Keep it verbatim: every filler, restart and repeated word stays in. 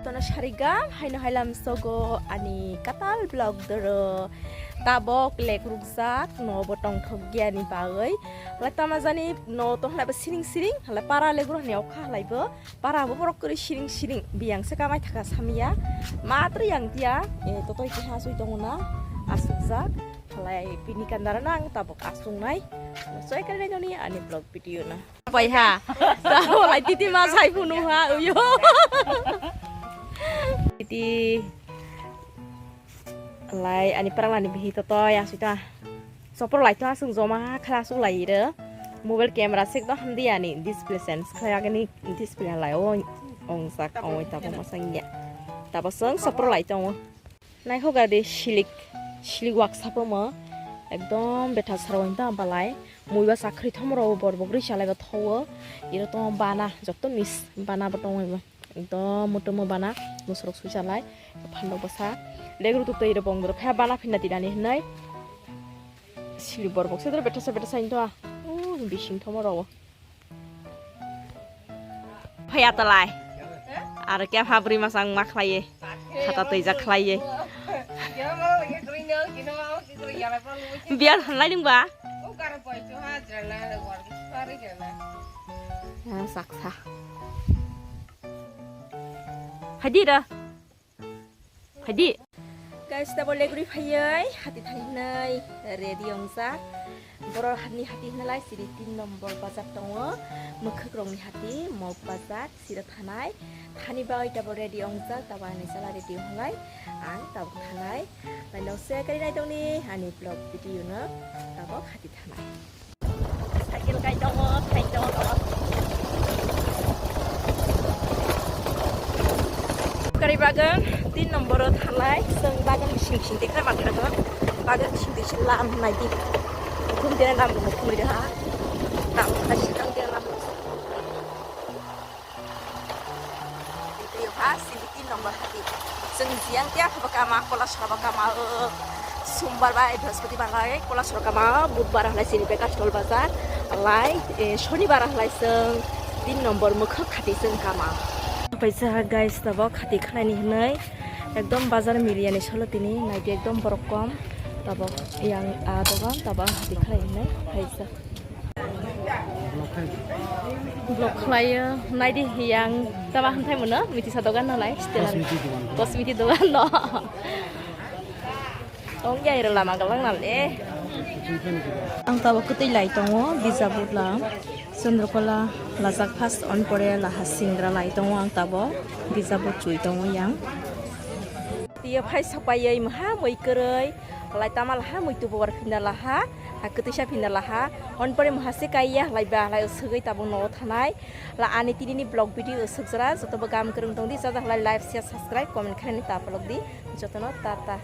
Tono sarigam haino hailam sogo ani katal vlog doro. Tabok lek rukjak no bo tongthok giani bagwi. Lai tama jani no tong lai bo siring siring, lai para lek rok ni okha lai bo. Para bo borok kwrwi siring siring biyang se kamai thaka samya. Matri yang tia, e, totoi keha asui tongo na, asukjak. Lai bini kandara nang tabok asung nai. Soi kare nai noni ani vlog video na. Pai ha. Sa lai titi ma sai phunu ha uyo. Titi lai ani parang lani bihi to to ya sui ta. Sopor lai to asung joma khala asung lai re. Mobile camera sik do hamdi ani display sense khlai agini display lai o ong sak ong tabo masang ya. Tabo sung sopor lai to. Naikhoga de silik, silik wak sapo mo. Ekdom betha sarwani ta balai. Mui ba sakri thomro bor bok ri salai ba thowo. Iro to bana, jokto mis bana bo tongoi ba. Ekdom mutumo bana, musurok sui salai. Phando basa. Legru tu tei ro bong dro pha bana phinna tinani hinai. Silik bor bok sedro betha sa betha sa into a. Uh, bising thomro. Phaya talai. Aro kya pha bwrwi masang ma khlaiye. Khata twijak khlaiye. Biya thanlai nungba? Ah, saksa. Haidi da. Haidi. Guys, tabo legri phayai, hati thainai, ready ongjak. Borok hani hati hinalai siri tin nombor bazar tongo. Mwkhwk rokni hati, mok bazar, sira thanai. Thani bagwi tabo ready ongjak, tabo ani chala ready onglai. Ang tabo thanai. Laino se kari nai tongni, ani vlog video no, tabo hati thanai. Cycle kai tongo, thai tongo. Kari bagan, tin nombor o thalai, seng bagan bising bising dekha bagan, bagan bising bising lam nai di. Kum dia lam kum kum dia ha. Tam kasih tam dia lam. Video ha, sini tin nombor hati. Seng siang tiap apa kama, kola sora kama, eh, Sumbar bai, Brihaspatibar lai, kola sora kama, Budbar lai sini beka stol bazar, lai, eh, Shonibar lai seng tin nombor mukha khati seng kama. Paisa ha guys, tabo khati khlai ni hinai, ekdom bazar miliya ni solo tini, naidi ekdom borok kom, tabo yang a dogan, tabo khati khlai hinai, paisa. Vlog khlaio, naidi hiyang tama hamthai mono, miti sa dogan no lai, setelan. Cosmeti dogan. Cosmeti dogan no. Tong ya iro lama galang nal e. Ang tabo kwtwi lai tongo, bijap butla. Chandrakala lajak first on pore laha singra lai tongo ang tabo, bijap but chui tongo yang. Tiyo phai sapaioi maha mui kwrwi, lai tama laha mui tubo war phinda laha. Ha kwtwisa phinda laha, on pore moha se kaiya, halai ba, halai o swgwi tabuk nogo thanai. La ani tini ni vlog video o swkjra, joto bo gam kwrwng tong di, jaja halai like, share, subscribe, comment khainani ta pholok di, jotono tata.